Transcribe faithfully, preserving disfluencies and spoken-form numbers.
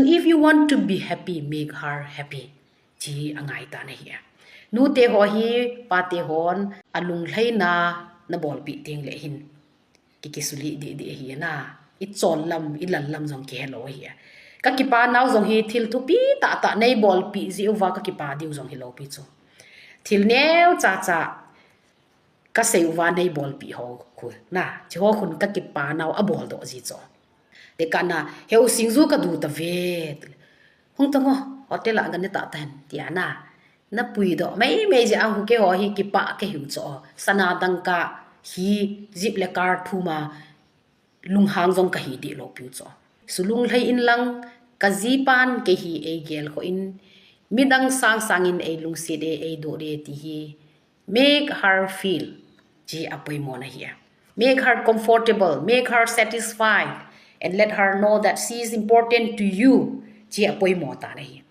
If you want to be happy, make her happy. Chi a ngai ta na hi a. Nute haw hi, pate haw'n a lunglhaina na bawlpih ting leh hin, ki kisuli didi hi na. I chawl lam, i lal lam zong kihe lo hi a. Ka kipanau zong hi thil thupi tahtah nei bawlpih zia uva ka kipa diu zong hi lo pi chu. Thil neu chacha ka sei uva nei bawlpih haw khu na, chi haw khun ka kipanau a bawldoh zi chu. Te ka na, heu singzu ka du ta ve. Hung ta ngo, hotel a gane ta ta hen, tia na. Na puidoh meimei zia a hu ke haw hi kipa ke hiu chu. Sana dangka hi, jeep le car thum a lunghang zong ka hi di lo piu chu. Sulunglhai inlang, ka zi pan kei hi ei gel kho in, midang sangsang in ei lungsiat e, ei doh de ti hi. Make her feel, chi a poimaw na hi a. Make her comfortable, make her satisfied, and let her know that she is important to you, chi a poimaw ta na hi.